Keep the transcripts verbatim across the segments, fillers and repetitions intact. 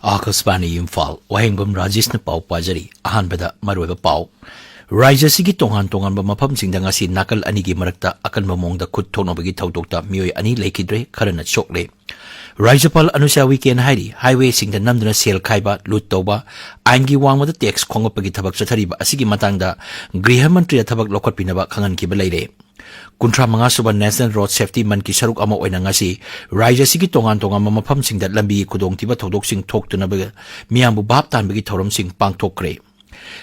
ꯑꯥꯀꯥꯁꯕꯥꯅꯤ ꯏꯝꯐꯥꯜ, ꯋꯥꯍꯦꯡꯕꯝ ꯔꯥꯖꯦꯁꯅ ꯄꯥꯎ ꯄꯥꯖꯔꯤ꯫ ꯑꯍꯥꯟꯕꯗ ꯃꯔꯨꯑꯣꯏꯕ ꯄꯥꯎ꯫ ꯔꯥꯖ꯭ꯌ ꯑꯁꯤꯒꯤ ꯇꯣꯉꯥꯟ ꯇꯣꯉꯥꯟꯕ ꯃꯐꯝꯁꯤꯡꯗ ꯉꯁꯤ ꯅꯥꯀꯜ ꯑꯅꯤꯒꯤ ꯃꯔꯛꯇ ꯑꯀꯟꯕ ꯃꯑꯣꯡꯗ ꯈꯨꯠ ꯊꯣꯛꯅꯕꯒꯤ ꯊꯧꯗꯣꯛꯇ ꯃꯤꯑꯣꯏ ꯑꯅꯤ ꯂꯩꯈꯤꯗ꯭ꯔꯦ, ꯈꯔꯅ ꯁꯣꯛꯂꯦ꯫ ꯔꯥꯖ꯭ꯌꯄꯥꯜ ꯑꯅꯨꯁ꯭ꯌꯥ ꯎꯏꯀꯦꯅ ꯍꯥꯏꯔꯤ, highwayꯁꯤꯡꯗ ꯅꯝꯗꯨꯅ ꯁꯦꯜ ꯈꯥꯏꯕ, ꯂꯨꯠ ꯇꯧꯕ, ꯑꯥꯏꯟꯒꯤ ꯋꯥꯡꯃꯗ tax ꯈꯣꯝꯒꯠꯄꯒꯤ ꯊꯕꯛ ꯆꯠꯊꯔꯤꯕ ꯑꯁꯤꯒꯤ ꯃꯇꯥꯡꯗ ꯒ꯭ꯔꯤꯍ ꯃꯟꯇ꯭ꯔꯤꯗ ꯊꯕꯛ ꯂꯧꯈꯠꯄꯤꯅꯕ ꯈꯪꯍꯟꯈꯤꯕ ꯂꯩꯔꯦ꯫ ꯀꯨꯟꯊ꯭ꯔꯥ ꯃꯉꯥ ꯁꯨꯕ National Road Safety Monthꯀꯤ ꯁꯔꯨꯛ ꯑꯃ ꯑꯣꯏꯅ ꯉꯁꯤ ꯔꯥꯖ꯭ꯌ ꯑꯁꯤꯒꯤ ꯇꯣꯉꯥꯟ ꯇꯣꯉꯥꯟꯕ ꯃꯐꯝꯁꯤꯡꯗ ꯂꯝꯕꯤꯒꯤ ꯈꯨꯗꯣꯡꯊꯤꯕ ꯊꯧꯗꯣꯛꯁꯤꯡ ꯊꯣꯛꯇꯅꯕ ꯃꯤꯌꯥꯝꯕꯨ ꯚꯥꯞ ꯇꯥꯍꯟꯕꯒꯤ ꯊꯧꯔꯝꯁꯤꯡ ꯄꯥꯡꯊꯣꯛꯈ꯭ꯔꯦ꯫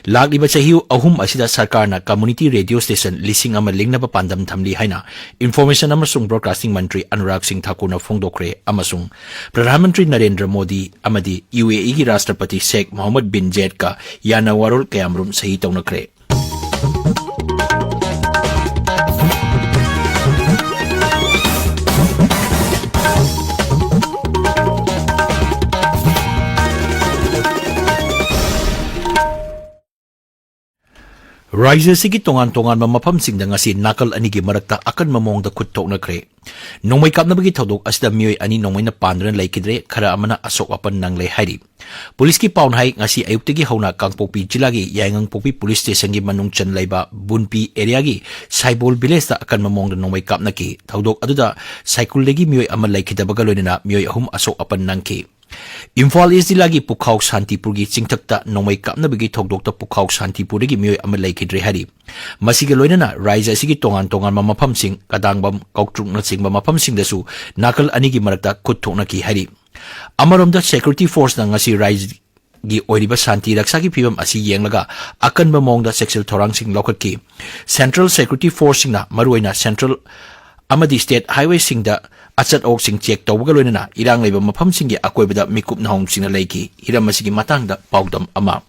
ꯂꯥꯛꯂꯤꯕ ꯆꯍꯤ ꯑꯍꯨꯝ ꯑꯁꯤꯗ ꯁꯔꯀꯥꯔꯅ community radio station ꯂꯤꯁꯤꯡ ꯑꯃ ꯂꯤꯡꯅꯕ ꯄꯥꯟꯗꯝ ꯊꯝꯂꯤ ꯍꯥꯏꯅ Information ꯑꯃꯁꯨꯡ Broadcasting ꯃꯟꯇ꯭ꯔꯤ ꯑꯅꯨꯔꯥꯒ ꯁꯤꯡ ꯊꯥꯀꯨꯔꯅ ꯐꯣꯡꯗꯣꯛꯈ꯭ꯔꯦ ꯑꯃꯁꯨꯡ ꯄ꯭ꯔꯙꯥꯟ ꯃꯟꯇ꯭ꯔꯤ ꯅꯔꯦꯟꯗ꯭ꯔ ꯃꯣꯗꯤ ꯑꯃꯗꯤ UAEꯒꯤ ꯔꯥꯁꯇ꯭ꯔꯄꯇꯤ ꯁꯦꯈ ꯃꯣꯍꯝꯃꯗ ꯕꯤꯟ ꯖꯌꯦꯗꯀ ꯌꯥꯅꯋꯥꯔꯣꯜ ꯀꯌꯥꯃꯔꯨꯝ ꯁꯍꯤ ꯇꯧꯅꯈ꯭ꯔꯦ꯫ ꯔꯥꯖ꯭ꯌ ꯑꯁꯤꯒꯤ ꯇꯣꯉꯥꯟ ꯇꯣꯉꯥꯟꯕ ꯃꯐꯝꯁꯤꯡꯗ ꯉꯁꯤ ꯅꯥꯀꯜ ꯑꯅꯤꯒꯤ ꯃꯔꯛꯇ ꯑꯀꯟꯕ ꯃꯑꯣꯡꯗ ꯈꯨꯠ ꯊꯣꯛꯅꯈ꯭ꯔꯦ꯫ ꯅꯣꯡꯃꯩ ꯀꯥꯞꯅꯕꯒꯤ ꯊꯧꯗꯣꯛ ꯑꯁꯤꯗ ꯃꯤꯑꯣꯏ ꯑꯅꯤ ꯅꯣꯡꯃꯩꯅ ꯄꯥꯟꯗꯨꯅ ꯂꯩꯈꯤꯗ꯭ꯔꯦ, ꯈꯔ ꯑꯃꯅ ꯑꯁꯣꯛ ꯑꯄꯟ ꯅꯪꯂꯦ ꯍꯥꯏꯔꯤ꯫ ꯄꯨꯂꯤꯁꯀꯤ ꯄꯥꯎꯅ ꯍꯥꯏ, ꯉꯁꯤ ꯑꯌꯨꯛꯇꯒꯤ ꯍꯧꯅ ꯀꯥꯡꯄꯣꯛꯄꯤ ꯖꯤꯂꯥꯒꯤ ꯌꯥꯏꯉꯪꯄꯣꯛꯄꯤ ꯄꯨꯂꯤꯁ ꯁ꯭ꯇꯦꯁꯟꯒꯤ ꯃꯅꯨꯡ ꯆꯟ ꯂꯩꯕ ꯕꯨꯟꯄꯤ ꯑꯦꯔꯤꯌꯥꯒꯤ ꯁꯥꯏꯕꯣꯜ ꯚꯤꯂꯦꯖꯇ ꯑꯀꯟꯕ ꯃꯑꯣꯡꯗ ꯅꯣꯡꯃꯩ ꯀꯥꯞꯅꯈꯤ꯫ ꯊꯧꯗꯣꯛ ꯑꯗꯨꯗ ꯁꯥꯏꯀꯨꯜꯗꯒꯤ ꯃꯤꯑꯣꯏ ꯑꯃ ꯂꯩꯈꯤꯗꯕꯒ ꯂꯣꯏꯅꯅ ꯃꯤꯑꯣꯏ ꯑꯍꯨꯝ ꯑꯁꯣꯛ ꯑꯄꯟ ꯅꯪꯈꯤ꯫ ꯏꯝꯐꯥꯜ ꯏꯁ ꯖꯤꯂꯥꯒꯤ ꯄꯨꯈꯥꯎ ꯁꯥꯟꯇꯤꯄꯨꯔꯒꯤ ꯆꯤꯡꯊꯛꯇ ꯅꯣꯡꯃꯩ ꯀꯥꯞꯅꯕꯒꯤ ꯊꯧꯗꯣꯛꯇ ꯄꯨꯈꯥꯎ ꯁꯥꯟꯇꯤꯄꯨꯔꯗꯒꯤ ꯃꯤꯑꯣꯏ ꯑꯃ ꯂꯩꯈꯤꯗ꯭ꯔꯦ ꯍꯥꯏꯔꯤ꯫ ꯃꯁꯤꯒ ꯂꯣꯏꯅꯅ ꯔꯥꯖ꯭ꯌ ꯑꯁꯤꯒꯤ ꯇꯣꯉꯥꯟ ꯇꯣꯉꯥꯟꯕ ꯃꯐꯝꯁꯤꯡ, ꯀꯗꯥꯡꯕꯝ, ꯀꯧꯇ꯭ꯔꯨꯛꯅꯆꯤꯡꯕ ꯃꯐꯝꯁꯤꯡꯗꯁꯨ ꯅꯥꯀꯜ ꯑꯅꯤꯒꯤ ꯃꯔꯛꯇ ꯈꯨꯠ ꯊꯣꯛꯅꯈꯤ ꯍꯥꯏꯔꯤ꯫ ꯑꯃꯔꯣꯝꯗ, security forceꯅ ꯉꯁꯤ ꯔꯥꯖ꯭ꯌꯒꯤ ꯑꯣꯏꯔꯤꯕ ꯁꯥꯟꯇꯤ ꯔꯛꯁꯥꯒꯤ ꯐꯤꯕꯝ ꯑꯁꯤ ꯌꯦꯡꯂꯒ ꯑꯀꯟꯕ ꯃꯑꯣꯡꯗ ꯆꯦꯛꯁꯤꯜ ꯊꯧꯔꯥꯡꯁꯤꯡ ꯂꯧꯈꯠꯈꯤ꯫ Central security forceꯁꯤꯡꯅ ꯃꯔꯨꯑꯣꯏꯅ central ꯑꯃꯗꯤ state highwayꯁꯤꯡꯗ ꯑꯆꯠ ꯑꯋꯣꯛꯁꯤꯡ check ꯇꯧꯕꯒ ꯂꯣꯏꯅꯅ ꯏꯔꯥꯡ ꯂꯩꯕ ꯃꯐꯝꯁꯤꯡꯒꯤ ꯑꯀꯣꯏꯕꯗ ꯃꯤꯀꯨꯞ ꯅꯥꯍꯣꯝꯁꯤꯡꯅ ꯂꯩꯈꯤ꯫ ꯍꯤꯔꯝ ꯑꯁꯤꯒꯤ ꯃꯇꯥꯡꯗ ꯄꯥꯎꯗꯝ ꯑꯃ꯫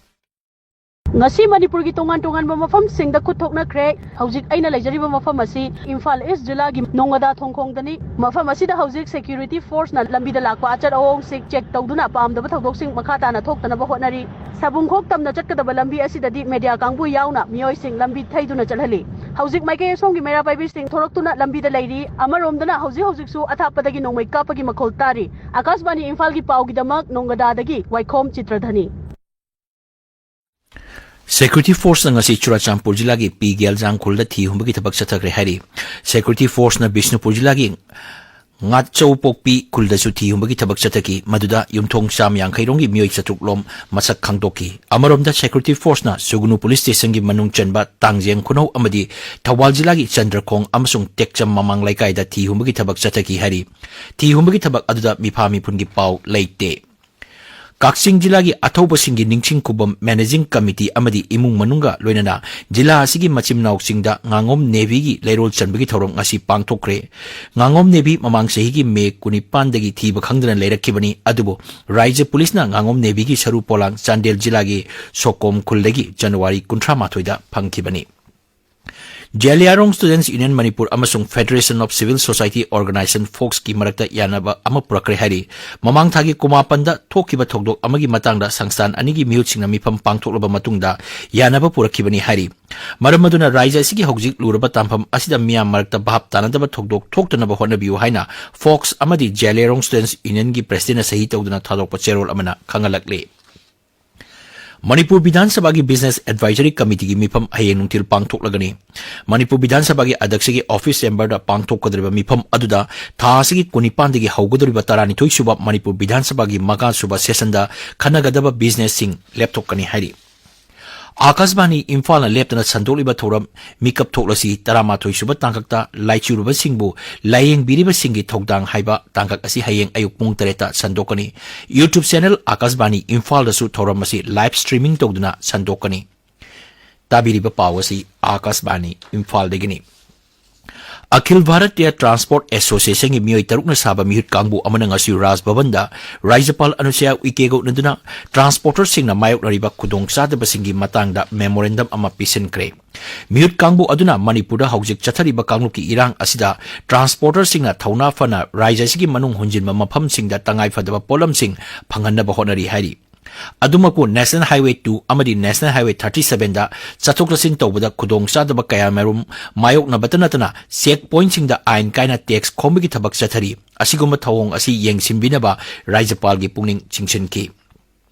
ꯉꯁꯤ ꯃꯅꯤꯄꯨꯔꯒꯤ ꯇꯣꯉꯥꯟ ꯇꯣꯉꯥꯟꯕ ꯃꯐꯝꯁꯤꯡꯗ ꯈꯨꯠ ꯊꯣꯛꯅꯈ꯭ꯔꯦ꯫ ꯍꯧꯖꯤꯛ ꯑꯩꯅ ꯂꯩꯖꯔꯤꯕ ꯃꯐꯝ ꯑꯁꯤ ꯏꯝꯐꯥꯜ ꯏꯁ ꯖꯤꯂꯥꯒꯤ ꯅꯣꯡꯉꯥꯗꯥ ꯊꯣꯡꯈꯣꯡꯗꯅꯤ꯫ ꯃꯐꯝ ꯑꯁꯤꯗ ꯍꯧꯖꯤꯛ security forceꯅ ꯂꯝꯕꯤꯗ ꯂꯥꯛꯄ ꯑꯆꯠ ꯑꯋꯣꯡꯁꯤꯡ check ꯇꯧꯗꯨꯅ ꯄꯥꯝꯗꯕ ꯊꯧꯗꯣꯛꯁꯤꯡ ꯃꯈꯥ ꯇꯥꯅ ꯊꯣꯛꯇꯅꯕ ꯍꯣꯠꯅꯔꯤ꯫ ꯁꯥꯕꯨꯡꯈꯣꯛ ꯇꯝꯅ ꯆꯠꯀꯗꯕ ꯂꯝꯕꯤ ꯑꯁꯤꯗꯗꯤ media ꯀꯥꯡꯕꯨ ꯌꯥꯎꯅ ꯃꯤꯑꯣꯏꯁꯤꯡ ꯂꯝꯕꯤ ꯊꯩꯗꯨꯅ ꯆꯠꯍꯜꯂꯤ꯫ ꯍꯧꯖꯤꯛ ꯃꯥꯏꯀꯩ ꯑꯁꯣꯝꯒꯤ ꯃꯩꯔꯥ ꯄꯥꯏꯕꯤꯁꯤꯡ ꯊꯣꯔꯛꯇꯨꯅ ꯂꯝꯕꯤꯗ ꯂꯩꯔꯤ꯫ ꯑꯃꯔꯣꯝꯗꯅ ꯍꯧꯖꯤꯛ ꯍꯧꯖꯤꯛꯁꯨ ꯑꯊꯥꯞꯄꯗꯒꯤ ꯅꯣꯡꯃꯩ ꯀꯥꯞꯄꯒꯤ ꯃꯈꯣꯜ ꯇꯥꯔꯤ꯫ ꯑꯀꯥꯁꯕꯥꯅꯤ ꯏꯝꯐꯥꯜꯒꯤ ꯄꯥꯎꯒꯤꯗꯃꯛ ꯅꯣꯡꯒꯗꯥꯗꯒꯤ ꯋꯥꯏꯈꯣꯝ ꯆꯤꯇ꯭ꯔꯙꯅꯤ꯫ Security Forceꯅ ꯉꯁꯤ ꯆꯨꯔꯥꯆꯥꯟꯄꯨꯔ ꯖꯤꯂꯥꯒꯤ ꯄꯤ ꯒꯦꯜꯖꯥꯡ ꯈꯨꯜꯗ ꯊꯤ ꯍꯨꯝꯕꯒꯤ ꯊꯕꯛ ꯆꯠꯊꯈ꯭ꯔꯦ ꯍꯥꯏꯔꯤ꯫ Security Forceꯅ ꯕꯤꯁꯅꯨꯄꯨꯔ ꯖꯤꯂꯥꯒꯤ ꯉꯥꯆꯧꯄꯣꯛꯄꯤ ꯈꯨꯜꯗꯁꯨ ꯊꯤ ꯍꯨꯝꯕꯒꯤ ꯊꯕꯛ ꯆꯠꯊꯈꯤ, ꯃꯗꯨꯗ ꯌꯨꯝꯊꯣꯡ ꯆꯥꯝ ꯌꯥꯡꯈꯩ ꯔꯣꯝꯒꯤ ꯃꯤꯑꯣꯏ ꯆꯥꯇ꯭ꯔꯨꯛ ꯂꯣꯝ ꯃꯁꯛ ꯈꯪꯗꯣꯛꯈꯤ꯫ ꯑꯃꯔꯣꯝꯗ Security Forceꯅ ꯁꯨꯒꯅꯨ Police Stationꯒꯤ ꯃꯅꯨꯡ ꯆꯟꯕ ꯇꯥꯡꯖꯦꯡ ꯈꯨꯅꯧ ꯑꯃꯗꯤ ꯊꯧꯕꯥꯜ ꯖꯤꯂꯥꯒꯤ ꯆꯟꯗ꯭ꯔꯈꯣꯡ ꯑꯃꯁꯨꯡ ꯇꯦꯛꯆꯝ ꯃꯃꯥꯡ ꯂꯩꯀꯥꯏꯗ ꯊꯤ ꯍꯨꯝꯕꯒꯤ ꯊꯕꯛ ꯆꯠꯊꯈꯤ ꯍꯥꯏꯔꯤ꯫ ꯊꯤ ꯍꯨꯝꯕꯒꯤ ꯊꯕꯛ ꯑꯗꯨꯗ ꯃꯤꯐꯥ ꯃꯤꯄꯨꯟꯒꯤ ꯄꯥꯎ ꯂꯩꯇꯦ꯫ ꯀꯛꯆꯤꯡ ꯖꯤꯂꯥꯒꯤ ꯑꯊꯧꯕꯁꯤꯡꯒꯤ ꯅꯤꯡꯁꯤꯡ ꯈꯨꯕꯝ Managing Committee ꯑꯃꯗꯤ ꯏꯃꯨꯡ ꯃꯅꯨꯡꯒ ꯂꯣꯏꯅꯅ ꯖꯤꯂꯥ ꯑꯁꯤꯒꯤ ꯃꯆꯤꯟ ꯃꯅꯥꯎꯁꯤꯡꯗ ꯉꯥꯉꯣꯝ ꯅꯦꯚꯤꯒꯤ ꯂꯩꯔꯣꯜ ꯆꯟꯕꯒꯤ ꯊꯧꯔꯝ ꯉꯁꯤ ꯄꯥꯡꯊꯣꯛꯈ꯭ꯔꯦ꯫ ꯉꯥꯉꯣꯝ ꯅꯦꯚꯤ ꯃꯃꯥꯡ ꯆꯍꯤꯒꯤ ꯃꯦ ꯀꯨꯟꯅꯤꯄꯥꯟꯗꯒꯤ ꯊꯤꯕ ꯈꯪꯗꯅ ꯂꯩꯔꯛꯈꯤꯕꯅꯤ, ꯑꯗꯨꯕꯨ ꯔꯥꯏꯖ꯭ꯌ ꯄꯨꯂꯤꯁꯅ ꯉꯥꯉꯣꯝ ꯅꯦꯚꯤꯒꯤ ꯁꯔꯨ ꯄꯣꯂꯥꯡ ꯆꯥꯟꯗꯦꯜ ꯖꯤꯂꯥꯒꯤ ꯁꯣꯀꯣꯝ ꯈꯨꯜꯗꯒꯤ ꯖꯅꯋꯥꯔꯤ ꯀꯨꯟꯊ꯭ꯔꯥ ꯃꯥꯊꯣꯏꯗ ꯐꯪꯈꯤꯕꯅꯤ꯫ ꯖꯦꯂꯤꯌꯥꯔꯣꯡ Students Union ꯃꯅꯤꯄꯨꯔ ꯑꯃꯁꯨꯡ Federation of Civil Society Organisation ꯐꯣꯛꯁꯀꯤ ꯃꯔꯛꯇ ꯌꯥꯅꯕ ꯑꯃ ꯄꯨꯔꯛꯈ꯭ꯔꯦ ꯍꯥꯏꯔꯤ꯫ ꯃꯃꯥꯡ ꯊꯥꯒꯤ ꯀꯨꯟꯃꯥꯄꯟꯗ ꯊꯣꯛꯈꯤꯕ ꯊꯧꯗꯣꯛ ꯑꯃꯒꯤ ꯃꯇꯥꯡꯗ ꯁꯪꯁꯊꯥꯟ ꯑꯅꯤꯒꯤ ꯃꯤꯍꯨꯠꯁꯤꯡꯅ ꯃꯤꯐꯝ ꯄꯥꯡꯊꯣꯛꯂꯕ ꯃꯇꯨꯡꯗ ꯌꯥꯅꯕ ꯄꯨꯔꯛꯈꯤꯕꯅꯤ ꯍꯥꯏꯔꯤ꯫ ꯃꯔꯝ ꯑꯗꯨꯅ ꯔꯥꯏꯖ꯭ꯌ ꯑꯁꯤꯒꯤ ꯍꯧꯖꯤꯛ ꯂꯨꯔꯕ ꯇꯥꯟꯐꯝ ꯑꯁꯤꯗ ꯃꯤꯌꯥꯝ ꯃꯔꯛꯇ ꯚꯥꯞ ꯇꯥꯅꯗꯕ ꯊꯧꯗꯣꯛ ꯊꯣꯛꯇꯅꯕ ꯍꯣꯠꯅꯕꯤꯌꯨ ꯍꯥꯏꯅ ꯐꯣꯛꯁ ꯑꯃꯗꯤ ꯖꯦꯂꯤꯌꯥꯔꯣꯡ Students Unionꯒꯤ Presidentꯅ ꯁꯍꯤ ꯇꯧꯗꯨꯅ ꯊꯥꯗꯣꯛꯄ ꯆꯦꯔꯣꯜ ꯑꯃꯅ ꯈꯪꯍꯜꯂꯛꯂꯤ꯫ ꯃꯅꯤꯄꯨꯔ ꯕꯤꯙꯥꯟ ꯁꯚꯥꯒꯤ Business Advisory Committeeꯒꯤ ꯃꯤꯐꯝ ꯍꯌꯦꯡ ꯅꯨꯡꯊꯤꯜ ꯄꯥꯡꯊꯣꯛꯂꯒꯅꯤ꯫ ꯃꯅꯤꯄꯨꯔ ꯕꯤꯙꯥꯟ ꯁꯚꯥꯒꯤ ꯑꯗ꯭ꯌꯛꯁꯒꯤ office chamberꯗ ꯄꯥꯡꯊꯣꯛꯀꯗꯧꯔꯤꯕ ꯃꯤꯐꯝ ꯑꯗꯨꯗ ꯊꯥ ꯑꯁꯤꯒꯤ ꯀꯨꯟꯅꯤꯄꯥꯟꯗꯒꯤ ꯍꯧꯒꯗꯧꯔꯤꯕ ꯇꯔꯥꯅꯤꯊꯣꯏ ꯁꯨꯕ ꯃꯅꯤꯄꯨꯔ ꯕꯤꯙꯥꯟ ꯁꯚꯥꯒꯤ ꯃꯉꯥ ꯁꯨꯕ sessionꯗ ꯈꯟꯅꯒꯗꯕ businessꯁꯤꯡ ꯂꯦꯞꯊꯣꯛꯀꯅꯤ ꯍꯥꯏꯔꯤ꯫ ꯑꯥꯀꯥꯁꯕꯥꯅꯤ ꯏꯝꯐꯥꯜꯅ ꯂꯦꯞꯇꯅ ꯁꯟꯗꯣꯛꯂꯤꯕ ꯊꯧꯔꯝ ꯃꯤꯀꯞ ꯊꯣꯛꯂꯁꯤ ꯇꯔꯥꯃꯥꯊꯣꯏ ꯁꯨꯕ ꯇꯥꯡꯀꯛꯇ ꯂꯥꯏꯆꯨꯔꯕꯁꯤꯡꯕꯨ ꯂꯥꯌꯦꯡꯕꯤꯔꯤꯕꯁꯤꯡꯒꯤ ꯊꯧꯗꯥꯡ ꯍꯥꯏꯕ ꯇꯥꯡꯀꯛ ꯑꯁꯤ ꯍꯌꯦꯡ ꯑꯌꯨꯛ ꯄꯨꯡ ꯇꯔꯦꯠꯇ ꯁꯟꯗꯣꯛꯀꯅꯤ꯫ YouTube channel ꯑꯥꯀꯥꯁꯕꯥꯅꯤ ꯏꯝꯐꯥꯜꯗꯁꯨ ꯊꯧꯔꯝ ꯑꯁꯤ live streaming ꯇꯧꯗꯨꯅ ꯁꯟꯗꯣꯛꯀꯅꯤ꯫ ꯇꯥꯕꯤꯔꯤꯕ ꯄꯥꯎ ꯑꯁꯤ ꯑꯥꯀꯥꯁꯕꯥꯅꯤ ꯏꯝꯐꯥꯜꯗꯒꯤꯅꯤ꯫ ꯑꯈꯤꯜ ꯚꯥꯔꯇꯤꯌꯥ ꯇ꯭ꯔꯥꯟꯁꯄꯣꯔꯠ ꯑꯦꯁꯣꯁꯤꯌꯦꯁꯟꯒꯤ ꯃꯤꯑꯣꯏ ꯇꯔꯨꯛꯅ ꯁꯥꯕ ꯃꯤꯍꯨꯠ ꯀꯥꯡꯕꯨ ꯑꯃꯅ ꯉꯁꯤ ꯔꯥꯖ ꯚꯕꯟꯗ ꯔꯥꯖ꯭ꯌꯄꯥꯜ ꯑꯅꯨꯁꯨꯌꯥ ꯎꯏꯀꯦꯒ ꯎꯅꯗꯨꯅ ꯇ꯭ꯔꯥꯟꯁꯄꯣꯔꯇꯔꯁꯤꯡꯅ ꯃꯥꯌꯣꯛꯅꯔꯤꯕ ꯈꯨꯗꯣꯡꯆꯥꯗꯕꯁꯤꯡꯒꯤ ꯃꯇꯥꯡꯗ memorandum ꯑꯃ ꯄꯤꯁꯤꯟꯈ꯭ꯔꯦ꯫ ꯃꯤꯍꯨꯠ ꯀꯥꯡꯕꯨ ꯑꯗꯨꯅ ꯃꯅꯤꯄꯨꯔꯗ ꯍꯧꯖꯤꯛ ꯆꯠꯊꯔꯤꯕ ꯀꯥꯡꯂꯨꯞꯀꯤ ꯏꯔꯥꯡ ꯑꯁꯤꯗ ꯇ꯭ꯔꯥꯟꯁꯄꯣꯔꯇꯔꯁꯤꯡꯅ ꯊꯧꯅꯥ ꯐꯅ ꯔꯥꯖ꯭ꯌ ꯑꯁꯤꯒꯤ ꯃꯅꯨꯡ ꯍꯨꯟꯖꯤꯟꯕ ꯃꯐꯝꯁꯤꯡꯗ ꯇꯉꯥꯏꯐꯗꯕ ꯄꯣꯠꯂꯝꯁꯤꯡ ꯐꯪꯍꯟꯅꯕ ꯍꯣꯠꯅꯔꯤ ꯍꯥꯏꯔꯤ꯫ ꯑꯗꯨꯃꯛꯄꯨ National Highway two ꯑꯃꯗꯤ National Highway thirty seven ꯗ ꯆꯠꯊꯣꯛ ꯆꯠꯁꯤꯟ ꯇꯧꯕꯗ ꯈꯨꯗꯣꯡꯆꯥꯗꯕ ꯀꯌꯥꯃꯔꯨꯝ ꯃꯥꯌꯣꯛꯅꯕꯇ ꯅꯠꯇꯅ check point ꯁꯤꯡꯗ ꯑꯥꯏꯟ ꯀꯥꯏꯅ tax ꯈꯣꯝꯕꯒꯤ ꯊꯕꯛ ꯆꯠꯊꯔꯤ꯫ ꯑꯁꯤꯒꯨꯝꯕ ꯊꯧꯑꯣꯡ ꯑꯁꯤ ꯌꯦꯡꯁꯤꯟꯕꯤꯅꯕ ꯔꯥꯖ꯭ꯌꯄꯥꯜꯒꯤ ꯄꯨꯛꯅꯤꯡ ꯆꯤꯡꯁꯤꯟꯈꯤ꯫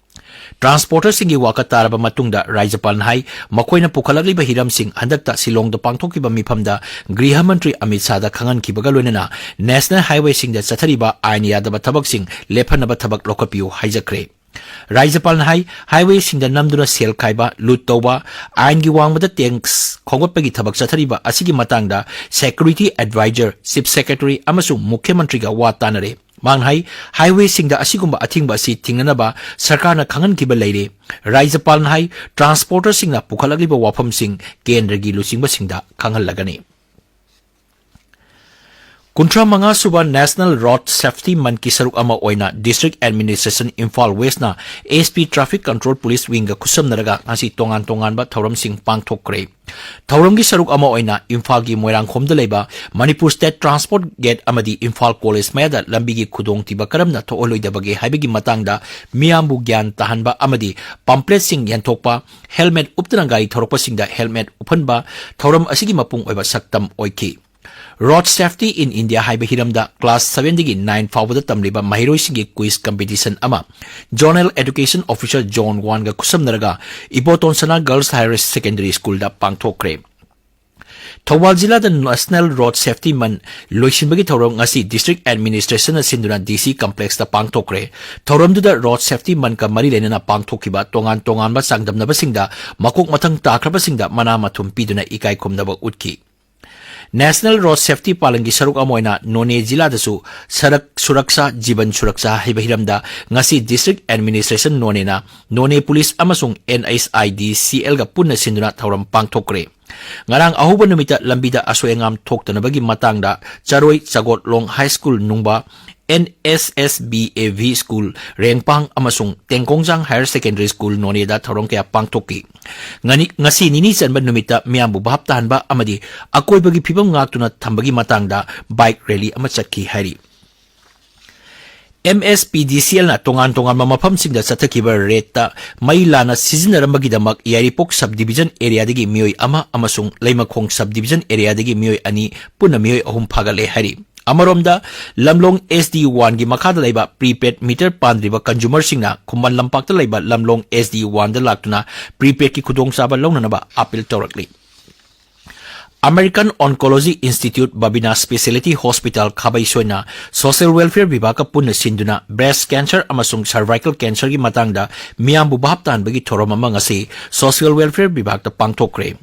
Transporter ꯁꯤꯡꯒꯤ ꯋꯥꯀꯠ ꯇꯥꯔꯕ ꯃꯇꯨꯡꯗ ꯔꯥꯖ꯭ꯌꯄꯥꯜꯅ ꯍꯥꯏ, ꯃꯈꯣꯏꯅ ꯄꯨꯈꯠꯂꯛꯂꯤꯕ ꯍꯤꯔꯝꯁꯤꯡ ꯍꯟꯗꯛꯇ ꯁꯤꯂꯣꯡꯗ ꯄꯥꯡꯊꯣꯛꯈꯤꯕ ꯃꯤꯐꯝꯗ ꯒ꯭ꯔꯤꯍ ꯃꯟꯇ꯭ꯔꯤ ꯑꯃꯤꯠ ꯁꯥꯍꯗ ꯈꯪꯍꯟꯈꯤꯕꯒ ꯂꯣꯏꯅꯅ National Highway ꯁꯤꯡꯗ ꯆꯠꯊꯔꯤꯕ ꯑꯥꯏꯟ ꯌꯥꯗꯕ ꯊꯕꯛꯁꯤꯡ ꯂꯦꯞꯍꯟꯅꯕ ꯊꯕꯛ ꯂꯧꯈꯠꯄꯤꯌꯨ ꯍꯥꯏꯖꯈ꯭ꯔꯦ꯫ ꯔꯥꯖ꯭ꯌꯄꯥꯜꯅ ꯍꯥꯏ, highway ꯁꯤꯡꯗ ꯅꯝꯗꯨꯅ ꯁꯦꯜ ꯈꯥꯏꯕ, ꯂꯨꯠ ꯇꯧꯕ, ꯑꯥꯏꯟꯒꯤ ꯋꯥꯡꯃꯗ tax ꯈꯣꯝꯒꯠꯄꯒꯤ ꯊꯕꯛ ꯆꯠꯊꯔꯤꯕ ꯑꯁꯤꯒꯤ ꯃꯇꯥꯡꯗ security advisor, chief secretary ꯑꯃꯁꯨꯡ ꯃꯨꯈ꯭ꯌ ꯃꯟꯇ꯭ꯔꯤꯒ ꯋꯥ ꯇꯥꯅꯔꯦ꯫ ꯃꯍꯥꯛꯅ ꯍꯥꯏ, highway ꯁꯤꯡꯗ ꯑꯁꯤꯒꯨꯝꯕ ꯑꯊꯤꯡꯕ ꯑꯁꯤ ꯊꯤꯡꯅꯅꯕ ꯁꯔꯀꯥꯔꯅ ꯈꯪꯍꯟꯈꯤꯕ ꯂꯩꯔꯦ꯫ ꯔꯥꯖ꯭ꯌꯄꯥꯜꯅ ꯍꯥꯏ, transporter ꯁꯤꯡꯅ ꯄꯨꯈꯠꯂꯛꯂꯤꯕ ꯋꯥꯐꯝꯁꯤꯡ ꯀꯦꯟꯗ꯭ꯔꯒꯤ ꯂꯨꯆꯤꯡꯕꯁꯤꯡꯗ ꯈꯪꯍꯜꯂꯒꯅꯤ꯫ ꯀꯨꯟꯊ꯭ꯔꯥ ꯃꯉꯥ ꯁꯨꯕ National Road Safety Month ꯀꯤ ꯁꯔꯨꯛ ꯑꯃ ꯑꯣꯏꯅ District Administration ꯏꯝꯐꯥꯜ West ꯅ S P Traffic Control Police Wing ꯒ ꯈꯨꯠꯁꯝꯅꯔꯒ ꯉꯁꯤ ꯇꯣꯉꯥꯟ ꯇꯣꯉꯥꯟꯕ ꯊꯧꯔꯝꯁꯤꯡ ꯄꯥꯡꯊꯣꯛꯈ꯭ꯔꯦ꯫ ꯊꯧꯔꯝꯒꯤ ꯁꯔꯨꯛ ꯑꯃ ꯑꯣꯏꯅ ꯏꯝꯐꯥꯜꯒꯤ ꯃꯣꯏꯔꯥꯡꯈꯣꯝꯗ ꯂꯩꯕ Manipur State Transport Gate ꯑꯃꯗꯤ ꯏꯝꯐꯥꯜ College ꯃꯌꯥꯗ ꯂꯝꯕꯤꯒꯤ ꯈꯨꯗꯣꯡꯊꯤꯕ ꯀꯔꯝꯅ ꯊꯣꯛꯍꯜꯂꯣꯏꯗꯕꯒꯦ ꯍꯥꯏꯕꯒꯤ ꯃꯇꯥꯡꯗ ꯃꯤꯌꯥꯝꯕꯨ ꯒ꯭ꯌꯥꯟ ꯇꯥꯍꯟꯕ ꯑꯃꯗꯤ pamphlet ꯁꯤꯡ ꯌꯦꯟꯊꯣꯛꯄ, helmet ꯎꯞꯇꯅ ꯒꯥꯔꯤ ꯊꯧꯔꯛꯄꯁꯤꯡꯗ helmet ꯎꯞꯍꯟꯕ ꯊꯧꯔꯝ ꯑꯁꯤꯒꯤ ꯃꯄꯨꯡ ꯑꯣꯏꯕ ꯁꯛꯇꯝ ꯑꯣꯏꯈꯤ꯫ Road Safety in India ꯍꯥꯏꯕ ꯍꯤꯔꯝꯗ class seven ꯗꯒꯤ nine ꯐꯥꯎꯕꯗ ꯇꯝꯂꯤꯕ ꯃꯍꯩꯔꯣꯏꯁꯤꯡꯒꯤ quiz competition ꯑꯃ Zonal Education Officer Zone one ꯒ ꯈꯨꯠꯁꯝꯅꯔꯒ ꯏꯕꯣꯇꯣꯟ ꯁꯅꯥ Girls Higher Secondary School ꯗ ꯄꯥꯡꯊꯣꯛꯈ꯭ꯔꯦ꯫ ꯊꯧꯕꯥꯜ ꯖꯤꯂꯥꯗ National Road Safety Month ꯂꯣꯏꯁꯤꯟꯕꯒꯤ ꯊꯧꯔꯝ ꯉꯁꯤ District Administration ꯅ ꯁꯤꯟꯗꯨꯅ D C Complex ꯇ ꯄꯥꯡꯊꯣꯛꯈ꯭ꯔꯦ꯫ ꯊꯧꯔꯝꯗꯨꯗ Road Safety Month ꯀ ꯃꯔꯤ ꯂꯩꯅꯅ ꯄꯥꯡꯊꯣꯛꯈꯤꯕ ꯇꯣꯉꯥꯟ ꯇꯣꯉꯥꯟꯕ ꯆꯥꯡꯗꯝꯅꯕꯁꯤꯡꯗ ꯃꯀꯣꯛ ꯃꯊꯪ ꯇꯥꯈ꯭ꯔꯕꯁꯤꯡꯗ ꯃꯅꯥ ꯃꯊꯨꯝ ꯄꯤꯗꯨꯅ ꯏꯀꯥꯏ ꯈꯨꯝꯅꯕ ꯎꯠꯈꯤ꯫ National Road Safety ꯄꯥꯂꯟꯒꯤ ꯁꯔꯨꯛ ꯑꯃ ꯑꯣꯏꯅ ꯅꯣꯅꯦ ꯖꯤꯂꯥꯗꯁꯨ Sadak Suraksha Jeevan Suraksha ꯍꯥꯏꯕ ꯍꯤꯔꯝꯗ ꯉꯁꯤ District Administration ꯅꯣꯅꯦꯅ ꯅꯣꯅꯦ Police ꯑꯃꯁꯨꯡ N H I D C L ꯒ ꯄꯨꯟꯅ ꯁꯤꯟꯗꯨꯅ ꯊꯧꯔꯝ ꯄꯥꯡꯊꯣꯛꯈ꯭ꯔꯦ꯫ ꯉꯔꯥꯡ ꯑꯍꯧꯕ ꯅꯨꯃꯤꯠꯇ ꯂꯝꯕꯤꯗ ꯑꯁꯣꯏ ꯑꯉꯥꯝ ꯊꯣꯛꯇꯅꯕꯒꯤ ꯃꯇꯥꯡꯗ ꯆꯔꯣꯏ ꯆꯒꯣꯠꯂꯣꯡ High School ꯅꯨꯡꯕ, N S S B A V School ꯔꯦꯡꯄꯥꯡ ꯑꯃꯁꯨꯡ ꯇꯦꯡꯀꯣꯡꯖꯥꯡ Higher Secondary School ꯅꯣꯅꯦꯗ ꯊꯧꯔꯝ ꯀꯌꯥ ꯄꯥꯡꯊꯣꯛꯈꯤ꯫ ꯉꯅꯤ-, ꯉꯁꯤ ꯅꯤꯅꯤ ꯆꯟꯕ ꯅꯨꯃꯤꯠꯇ ꯃꯤꯌꯥꯝꯕꯨ ꯚꯥꯞ ꯇꯥꯍꯟꯕ ꯑꯃꯗꯤ ꯑꯀꯣꯏꯕꯒꯤ ꯐꯤꯕꯝ ꯉꯥꯛꯇꯨꯅ ꯊꯝꯕꯒꯤ ꯃꯇꯥꯡꯗ bike rally ꯑꯃ ꯆꯠꯈꯤ ꯍꯥꯏꯔꯤ꯫ ꯑꯦꯝ ꯑꯦꯁ ꯄꯤ ꯗꯤ ꯁꯤ ꯑꯦꯜꯅ ꯇꯣꯉꯥꯟ ꯇꯣꯉꯥꯟꯕ ꯃꯐꯝꯁꯤꯡꯗ ꯆꯠꯊꯈꯤꯕ ꯔꯦꯗꯇ ꯃꯩ ꯂꯥꯟꯅ ꯁꯤꯖꯤꯟꯅꯔꯝꯕꯒꯤꯗꯃꯛ ꯌꯥꯏꯔꯤꯄꯣꯛ ꯁꯕ ꯗꯤꯕꯤꯖꯟ ꯑꯦꯔꯤꯌꯥꯗꯒꯤ ꯃꯤꯑꯣꯏ ꯑꯃ ꯑꯃꯁꯨꯡ ꯂꯩꯃꯈꯣꯡ ꯁꯕ ꯗꯤꯕꯤꯖꯟ ꯑꯦꯔꯤꯌꯥꯗꯒꯤ ꯃꯤꯑꯣꯏ ꯑꯅꯤ, ꯄꯨꯟꯅ ꯃꯤꯑꯣꯏ ꯑꯍꯨꯝ ꯐꯥꯒꯠꯂꯦ ꯍꯥꯏꯔꯤ꯫ ꯑꯃꯔꯣꯝꯗ, ꯂꯝꯂꯣꯡ ꯑꯦꯁ ꯗꯤ ꯋꯥꯟꯒꯤ ꯃꯈꯥꯗ ꯂꯩꯕ ꯄ꯭ꯔꯤꯄꯦꯗ ꯃꯤꯇꯔ ꯄꯥꯟꯗ꯭ꯔꯤꯕ ꯀꯟꯖꯨꯃꯔꯁꯤꯡꯅ ꯈꯨꯃꯟ ꯂꯝꯄꯥꯛꯇ ꯂꯩꯕ ꯂꯝꯂꯣꯡ ꯑꯦꯁ ꯗꯤ ꯋꯥꯟꯗ ꯂꯥꯛꯇꯨꯅ ꯄ꯭ꯔꯤꯄꯦꯗꯀꯤ ꯈꯨꯗꯣꯡꯆꯥꯕ ꯂꯧꯅꯅꯕ ꯑꯥꯄꯤꯜ ꯇꯧꯔꯛꯂꯤ꯫ American Oncology Institute Babina speciality hospital ꯈꯥꯕꯩꯁꯣꯏꯅ ꯁꯣꯁꯤꯌꯦꯜ ꯋꯦꯜꯐꯤꯌꯔ ꯕꯤꯚꯥꯒꯀ ꯄꯨꯟꯅ ꯁꯤꯟꯗꯨꯅ ꯕ꯭ꯔꯦꯁ ꯀꯦꯟꯁꯔ ꯑꯃꯁꯨꯡ ꯁꯔꯚꯥꯏꯀꯜ ꯀꯦꯟꯁꯔꯒꯤ ꯃꯇꯥꯡꯗ ꯃꯤꯌꯥꯝꯕꯨ ꯚꯥꯞ ꯇꯥꯍꯟꯕꯒꯤ ꯊꯧꯔꯝ ꯑꯃ ꯉꯁꯤ ꯁꯣꯁꯤꯌꯦꯜ ꯋꯦꯜꯐꯤꯌꯔ ꯕꯤꯚꯥꯒꯇ ꯄꯥꯡꯊꯣꯛꯈ꯭ꯔꯦ꯫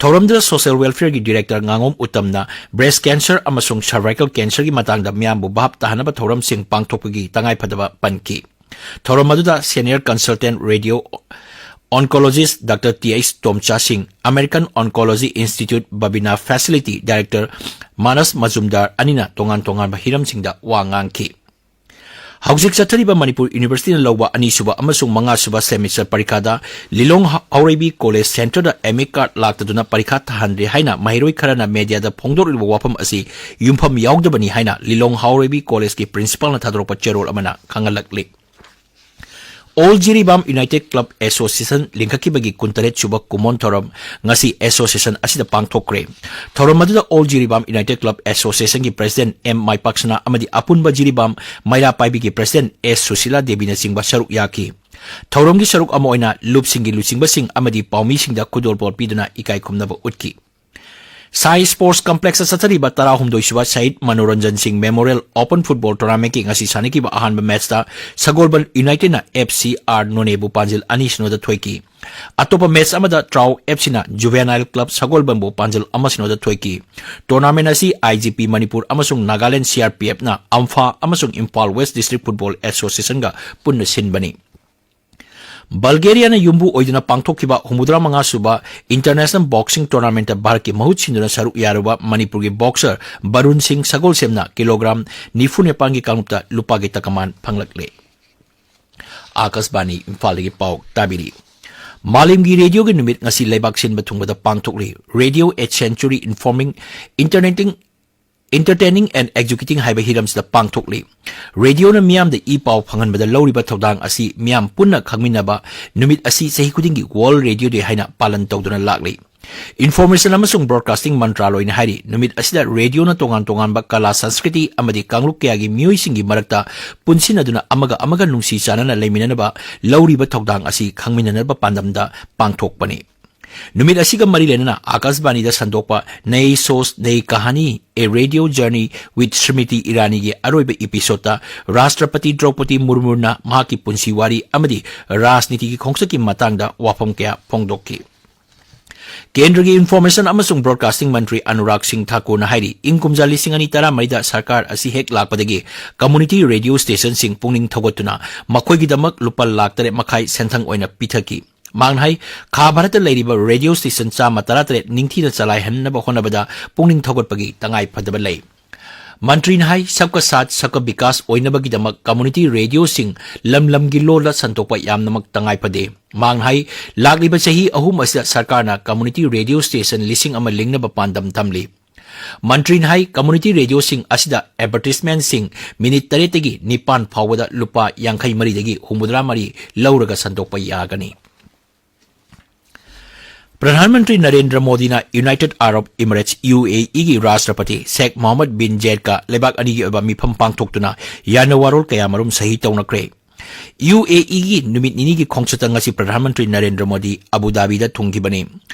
ꯊꯧꯔꯝꯗꯨꯗ ꯁꯣꯁꯤꯌꯦꯜ ꯋꯦꯜꯐꯤꯌꯔꯒꯤ ꯗꯤꯔꯦꯛꯇꯔ ꯉꯥꯉꯣꯝ ꯎꯠꯇꯝꯅ ꯕ꯭ꯔꯦꯁ ꯀꯦꯟꯁꯔ ꯑꯃꯁꯨꯡ ꯁꯔꯚꯥꯏꯀꯜ ꯀꯦꯟꯁꯔꯒꯤ ꯃꯇꯥꯡꯗ ꯃꯤꯌꯥꯝꯕꯨ ꯚꯥꯞ ꯇꯥꯍꯟꯅꯕ ꯊꯧꯔꯝꯁꯤꯡ ꯄꯥꯡꯊꯣꯛꯄꯒꯤ ꯇꯉꯥꯏꯐꯗꯕ ꯄꯟꯈꯤ꯫ ꯊꯧꯔꯝ ꯑꯗꯨꯗ senior consultant radio oncologist doctor T H Tomcha Singh, American Oncology Institute Babina facility director Manas Majumdar ꯑꯅꯤꯅ ꯇꯣꯉꯥꯟ ꯇꯣꯉꯥꯟꯕ ꯍꯤꯔꯝꯁꯤꯡꯗ ꯋꯥ ꯉꯥꯡꯈꯤ꯫ ꯍꯧꯖꯤꯛ ꯆꯠꯊꯔꯤꯕ ꯃꯅꯤꯄꯨꯔ ꯌꯨꯅꯤꯚꯔꯁꯤꯇꯤꯅ ꯂꯧꯕ ꯑꯅꯤꯁꯨꯕ ꯑꯃꯁꯨꯡ ꯃꯉꯥꯁꯨꯕ ꯁꯦꯃꯤꯁꯇꯔ ꯄꯔꯤꯈꯥꯗ ꯂꯤꯂꯣꯡ ꯍꯥꯎꯔꯩꯕꯤ ꯀꯣꯂꯦꯖ ꯁꯦꯟꯇꯔꯗ ꯑꯦꯗꯃꯤꯠ ꯀꯥꯔꯗ ꯂꯥꯛꯇꯗꯨꯅ ꯄꯔꯤꯈꯥ ꯊꯥꯍꯟꯗ꯭ꯔꯤ ꯍꯥꯏꯅ ꯃꯍꯩꯔꯣꯏ ꯈꯔꯅ ꯃꯦꯗꯤꯌꯥꯗ ꯐꯣꯡꯗꯣꯔꯛꯂꯤꯕ ꯋꯥꯐꯝ ꯑꯁꯤ ꯌꯨꯝꯐꯝ ꯌꯥꯎꯗꯕꯅꯤ ꯍꯥꯏꯅ ꯂꯤꯂꯣꯡ ꯍꯥꯎꯔꯩꯕꯤ ꯀꯣꯂꯦꯖꯀꯤ ꯄ꯭ꯔꯤꯟꯁꯤꯄꯥꯜꯅ ꯊꯥꯗꯣꯔꯛꯄ ꯆꯦꯔꯣꯜ ꯑꯃꯅ ꯈꯪꯍꯜꯂꯛꯂꯤ꯫ All Jiribam united club association ꯂꯤꯡꯈꯠꯈꯤꯕꯒꯤ ꯀꯨꯟꯇꯔꯦꯠ ꯁꯨꯕ ꯀꯨꯝꯑꯣꯟ ꯊꯧꯔꯝ ꯉꯁꯤ ꯑꯦꯁꯣꯁꯤꯌꯦꯁꯟ ꯑꯁꯤꯗ ꯄꯥꯡꯊꯣꯛꯈ꯭ꯔꯦ꯫ ꯊꯧꯔꯝ ꯑꯗꯨꯗ ꯑꯣꯜ ꯖꯤꯔꯤꯕꯥꯝ ꯌꯨꯅꯥꯏꯇꯦꯗ ꯀ꯭ꯂꯕ ꯑꯦꯁꯣꯁꯤꯌꯦꯁꯟꯒꯤ ꯄ꯭ꯔꯦꯁꯤꯗꯦꯟꯠ ꯑꯦꯝ ꯃꯥꯏꯄꯥꯛꯁꯅꯥ ꯑꯃꯗꯤ ꯑꯄꯨꯟꯕ ꯖꯤꯔꯤꯕꯥꯝ ꯃꯩꯔꯥ ꯄꯥꯏꯕꯤꯒꯤ ꯄ꯭ꯔꯦꯁꯤꯗꯦꯟꯠ ꯑꯦꯁ ꯁꯨꯁꯤꯂꯥ ꯗꯦꯕꯤꯅꯆꯤꯡꯕ ꯁꯔꯨꯛ ꯌꯥꯈꯤ꯫ ꯊꯧꯔꯝꯒꯤ ꯁꯔꯨꯛ ꯑꯃ ꯑꯣꯏꯅ ꯂꯨꯞꯁꯤꯡꯒꯤ ꯂꯨꯆꯤꯡꯕꯁꯤꯡ ꯑꯃꯗꯤ ꯄꯥꯎꯃꯤꯁꯤꯡꯗ ꯈꯨꯗꯣꯜꯄꯣꯠ ꯄꯤꯗꯨꯅ ꯏꯀꯥꯏ ꯈꯨꯝꯅꯕ ꯎꯠꯈꯤ꯫ ꯁꯥꯏ ꯁ꯭ꯄꯣꯔꯠꯁ ꯀꯝꯄ꯭ꯂꯦꯛꯁꯇ ꯆꯠꯊꯔꯤꯕ ꯇꯔꯥꯍꯨꯝꯗꯣꯏ ꯁꯨꯕ ꯁꯍꯤꯗ ꯃꯅꯣꯔꯟꯖꯟ ꯁꯤꯡ ꯃꯦꯃꯣꯔꯤꯌꯦꯜ ꯑꯣꯄꯟ ꯐꯨꯠꯕꯣꯜ ꯇꯣꯔꯅꯥꯃꯦꯟꯠꯀꯤ ꯉꯁꯤ ꯁꯥꯟꯅꯈꯤꯕ ꯑꯍꯥꯟꯕ ꯃꯦꯆꯇ ꯁꯒꯣꯜꯕꯟ ꯌꯨꯅꯥꯏꯇꯦꯗꯅ ꯑꯦꯐ ꯁꯤ ꯑꯥꯔ ꯅꯣꯅꯦꯕꯨ ꯄꯥꯟꯖꯤꯜ ꯑꯅꯤ ꯁꯤꯅꯣꯗ ꯊꯣꯏꯈꯤ꯫ ꯑꯇꯣꯞꯄ ꯃꯦꯆ ꯑꯃꯗ ꯇ꯭ꯔꯥꯎ ꯑꯦꯐ ꯁꯤꯅ ꯖꯨꯚꯦꯅꯥꯏꯜ ꯀ꯭ꯂꯕ ꯁꯒꯣꯜꯕꯟꯕꯨ ꯄꯥꯟꯖꯤꯜ ꯑꯃ ꯁꯤꯅꯣꯗ ꯊꯣꯏꯈꯤ꯫ ꯇꯣꯔꯅꯥꯃꯦꯟꯠ ꯑꯁꯤ ꯑꯥꯏ ꯖꯤ ꯄꯤ ꯃꯅꯤꯄꯨꯔ ꯑꯃꯁꯨꯡ ꯅꯥꯒꯥꯂꯦꯟꯗ ꯁꯤ ꯑꯥꯔ ꯄꯤ ꯑꯦꯐꯅ ꯑꯝꯐꯥ ꯑꯃꯁꯨꯡ ꯏꯝꯐꯥꯜ ꯋꯦꯁ꯭ꯠ ꯗꯤꯁꯇ꯭ꯔꯤꯛ ꯐꯨꯠꯕꯣꯜ ꯑꯦꯁꯣꯁꯤꯌꯦꯁꯟꯒ ꯄꯨꯟꯅ ꯁꯤꯟꯕꯅꯤ꯫ ꯕꯜꯒꯦꯔꯤꯌꯥꯅ ꯌꯨꯝꯕꯨ ꯑꯣꯏꯗꯨꯅ ꯄꯥꯡꯊꯣꯛꯈꯤꯕ ꯍꯨꯝꯐꯨꯇꯔꯥ ꯃꯉꯥ ꯁꯨꯕ ꯏꯟꯇꯔꯅꯦꯁꯅꯦꯜ ꯕꯣꯛꯁꯤꯡ ꯇꯣꯔꯅꯥꯃꯦꯟꯠꯇ ꯚꯥꯔꯠꯀꯤ ꯃꯍꯨꯠ ꯁꯤꯟꯗꯨꯅ ꯁꯔꯨꯛ ꯌꯥꯔꯨꯕ ꯃꯅꯤꯄꯨꯔꯒꯤ ꯕꯣꯛꯁꯔ ꯕꯔꯨꯟ ꯁꯤꯡ ꯁꯒꯣꯜꯁꯦꯝꯅ ꯀꯤꯂꯣꯒ꯭ꯔꯥꯝ ꯅꯤꯐꯨ ꯅꯤꯄꯥꯟꯒꯤ ꯀꯥꯡꯂꯨꯞꯇ ꯂꯨꯄꯥꯒꯤ ꯇꯀꯃꯥꯟ ꯐꯪꯂꯛꯂꯦ꯫ ꯑꯥꯀꯥꯁꯕꯥꯅꯤ ꯏꯝꯐꯥꯜꯗꯒꯤ ꯄꯥꯎ ꯇꯥꯕꯤꯔꯤ꯫ ꯃꯥꯂꯦꯝꯒꯤ ꯔꯦꯗꯤꯑꯣꯒꯤ ꯅꯨꯃꯤꯠ ꯉꯁꯤ ꯂꯩꯕꯥꯛ ꯁꯤꯟꯕ ꯊꯨꯡꯕꯗ ꯄꯥꯡꯊꯣꯛꯂꯤ꯫ Radio a century informing, entertaining, Entertaining and Educating ꯍꯥꯏꯕ ꯍꯤꯔꯝꯁꯤꯗ ꯄꯥꯡꯊꯣꯛꯂꯤ꯫ ꯔꯦꯗꯤꯑꯣꯅ ꯃꯤꯌꯥꯝꯗ ꯏ ꯄꯥꯎ ꯐꯪꯍꯟꯕꯗ ꯂꯧꯔꯤꯕ ꯊꯧꯗꯥꯡ ꯑꯁꯤ ꯃꯤꯌꯥꯝ ꯄꯨꯟꯅ ꯈꯪꯃꯤꯟꯅꯕ ꯅꯨꯃꯤꯠ ꯑꯁꯤ ꯆꯍꯤ ꯈꯨꯗꯤꯡꯒꯤ World Radio Day ꯍꯥꯏꯅ ꯄꯥꯂꯟ ꯇꯧꯗꯨꯅ ꯂꯥꯛꯂꯤ꯫ Information ꯑꯃꯁꯨꯡ Broadcasting ꯃꯟꯇ꯭ꯔꯥꯂꯣꯏꯅ ꯍꯥꯏꯔꯤ, ꯅꯨꯃꯤꯠ ꯑꯁꯤꯗ ꯔꯦꯗꯤꯑꯣꯅ ꯇꯣꯉꯥꯟ ꯇꯣꯉꯥꯟꯕ ꯀꯂꯥ, ꯁꯪꯁꯀ꯭ꯔꯤꯇꯤ ꯑꯃꯗꯤ ꯀꯥꯡꯂꯨꯞ ꯀꯌꯥꯒꯤ ꯃꯤꯑꯣꯏꯁꯤꯡꯒꯤ ꯃꯔꯛꯇ ꯄꯨꯟꯁꯤꯟꯅꯗꯨꯅ ꯑꯃꯒ ꯑꯃꯒ ꯅꯨꯡꯁꯤ ꯆꯥꯟꯅꯅ ꯂꯩꯃꯤꯟꯅꯅꯕ ꯂꯧꯔꯤꯕ ꯊꯧꯗꯥꯡ ꯑꯁꯤ ꯈꯪꯃꯤꯟꯅꯅꯕ ꯄꯥꯟꯗꯝꯗ ꯄꯥꯡꯊꯣꯛꯄꯅꯤ꯫ ꯅꯨꯃꯤꯠ ꯑꯁꯤꯒ ꯃꯔꯤ ꯂꯩꯅꯅ ꯑꯥꯀꯥꯁꯕꯥꯅꯤꯗ ꯁꯟꯗꯣꯛꯄ ꯅꯌꯦ such ꯅꯌꯦ ꯀꯍꯥꯅꯤ, A Radio Journey with Smriti Iraniꯒꯤ ꯑꯔꯣꯏꯕ episodeꯇ ꯔꯥꯁꯇ꯭ꯔꯄꯇꯤ ꯗ꯭ꯔꯧꯄꯗꯤ ꯃꯨꯔꯃꯨꯅ ꯃꯍꯥꯛꯀꯤ ꯄꯨꯟꯁꯤ ꯋꯥꯔꯤ ꯑꯃꯗꯤ ꯔꯥꯖꯅꯤꯇꯤꯒꯤ ꯈꯣꯡꯆꯠꯀꯤ ꯃꯇꯥꯡꯗ ꯋꯥꯐꯝ ꯀꯌꯥ ꯐꯣꯡꯗꯣꯛꯈꯤ꯫ ꯀꯦꯟꯗ꯭ꯔꯒꯤ Information ꯑꯃꯁꯨꯡ Broadcasting ꯃꯟꯇ꯭ꯔꯤ ꯑꯅꯨꯔꯥꯒ ꯁꯤꯡ ꯊꯥꯀꯨꯔꯅ ꯍꯥꯏꯔꯤ, ꯏꯪ ꯀꯨꯝꯖꯥ ꯂꯤꯁꯤꯡ ꯑꯅꯤ ꯇꯔꯥꯃꯔꯤꯗ ꯁꯔꯀꯥꯔ ꯑꯁꯤ ꯍꯦꯛ ꯂꯥꯛꯄꯗꯒꯤ community radio stationꯁꯤꯡ ꯄꯨꯛꯅꯤꯡ ꯊꯧꯒꯠꯇꯨꯅ ꯃꯈꯣꯏꯒꯤꯗꯃꯛ ꯂꯨꯄꯥ ꯂꯥꯈ ꯇꯔꯦꯠ ꯃꯈꯥꯏ ꯁꯦꯟꯊꯪ ꯑꯣꯏꯅ ꯄꯤꯊꯈꯤ꯫ ꯃꯍꯥꯛꯅ ꯍꯥꯏ, ꯈꯥ ꯚꯥꯔꯠꯇ ꯂꯩꯔꯤꯕ ꯔꯦꯗꯤꯑꯣ ꯁ꯭ꯇꯦꯁꯟ ꯆꯥꯝꯃ ꯇꯔꯥꯇꯔꯦꯠ ꯅꯤꯡꯊꯤꯅ ꯆꯂꯥꯏꯍꯟꯅꯕ ꯍꯣꯠꯅꯕꯗ ꯄꯨꯛꯅꯤꯡ ꯊꯧꯒꯠꯄꯒꯤ ꯇꯉꯥꯏ ꯐꯗꯕ ꯂꯩ꯫ ꯃꯟꯇ꯭ꯔꯤꯅ ꯍꯥꯏ, ꯁꯕꯀ ꯁꯥꯊ ꯁꯕꯀ ꯕꯤꯀꯥꯁ ꯑꯣꯏꯅꯕꯒꯤꯗꯃꯛ community radioꯁꯤꯡ ꯂꯝ ꯂꯝꯒꯤ ꯂꯣꯜꯗ ꯁꯟꯗꯣꯛꯄ ꯌꯥꯝꯅꯃꯛ ꯇꯉꯥꯏ ꯐꯗꯦ꯫ ꯃꯍꯥꯛꯅ ꯍꯥꯏ, ꯂꯥꯛꯂꯤꯕ ꯆꯍꯤ ꯑꯍꯨꯝ ꯑꯁꯤꯗ ꯁꯔꯀꯥꯔꯅ community radio station ꯂꯤꯁꯤꯡ ꯑꯃ ꯂꯤꯡꯅꯕ ꯄꯥꯟꯗꯝ ꯊꯝꯂꯤ꯫ ꯃꯟꯇ꯭ꯔꯤꯅ ꯍꯥꯏ, community radioꯁꯤꯡ ꯑꯁꯤꯗ advertisementꯁꯤꯡ ꯃꯤꯅꯤꯠ ꯇꯔꯦꯠꯇꯒꯤ ꯅꯤꯄꯥꯟ ꯐꯥꯎꯕꯗ ꯂꯨꯄꯥ ꯌꯥꯡꯈꯩ ꯃꯔꯤꯗꯒꯤ ꯍꯨꯝꯐꯨꯇꯔꯥ ꯃꯔꯤ ꯂꯧꯔꯒ ꯁꯟꯗꯣꯛꯄ ꯌꯥꯒꯅꯤ꯫ ꯄ꯭ꯔꯙꯥꯟ ꯃꯟꯇ꯭ꯔꯤ ꯅꯔꯦꯟꯗ꯭ꯔ ꯃꯣꯗꯤꯅ United Arab Emirates, UAEꯒꯤ ꯔꯥꯁꯇ꯭ꯔꯄꯇꯤ ꯁꯦꯈ ꯃꯣꯍꯝꯃꯗ ꯕꯤꯟ ꯖꯥꯌꯦꯗꯀ ꯂꯩꯕꯥꯛ ꯑꯅꯤꯒꯤ ꯑꯣꯏꯕ ꯃꯤꯐꯝ ꯄꯥꯡꯊꯣꯛꯇꯨꯅ ꯌꯥꯅꯋꯥꯔꯣꯜ ꯀꯌꯥꯃꯔꯨꯝ ꯁꯍꯤ ꯇꯧꯅꯈ꯭ꯔꯦ꯫ UAEꯒꯤ ꯅꯨꯃꯤꯠ ꯅꯤꯅꯤꯒꯤ ꯈꯣꯡꯆꯠꯇ ꯉꯁꯤ ꯄ꯭ꯔꯙꯥꯟ ꯃꯟꯇ꯭ꯔꯤ ꯅꯔꯦꯟꯗ꯭ꯔ ꯃꯣꯗꯤ ꯑꯕꯨ ꯙꯥꯕꯤꯗ ꯊꯨꯡꯈꯤꯕꯅꯤ꯫